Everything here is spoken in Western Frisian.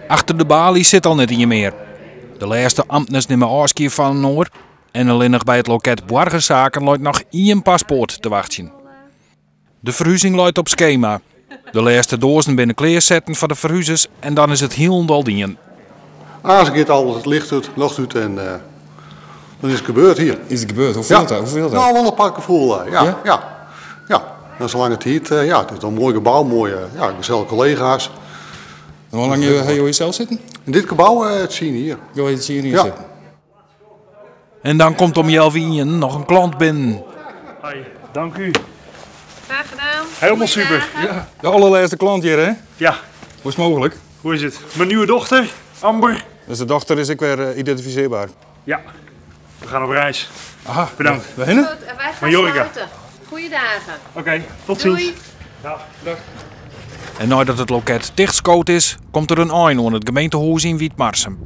Achter de baly sit al net ien mear. De lêste amtners nimme ôfskie fan inoar en allinnich by it loket boargersaken leit noch ien paspoart te wachtsjen. De ferhuzing leit op skema. De lêste doazen binne klearsetten foar de ferhuzers en dan is it hielendal dien. Aanst giet alles it licht út, ljocht út en dan is it gebeurd hier. Is it gebeurd? Hoe fielt dat? Hoe fielt dat? Nou, wol in apart gefoel, ja. Ja? Ja. Ja. Na zo'n lange tiid, ja, it is in moai gebou, moaie, ja, gesellige kollega's. En hoe lang ha jo hjir sels sitten? Yn dit gebou 10 jier. Jo ha 10 jier Ja. sitten. En dan komt om healwei ienen noch in klant binnen. Hoi, dank u. Graag gedaan. Helemaal super. Ja. De allerlêste klant hjir, hè? Ja. Hoe is it mooglik? Hoe is it? Mijn nieuwe dochter, Amber. Dus de dochter is ek wer identifisearber? Ja. We gaan op reis. Aha. Bedankt. Wêrhinne? Goed, en wij gaan Mallorca. sluiten. Goeie dagen. Oké, tot Doei. ziens. Ja, dag. En neidat it loket tichtskood is, komt der in ein oan it gemeentehûs yn Wytmarsum.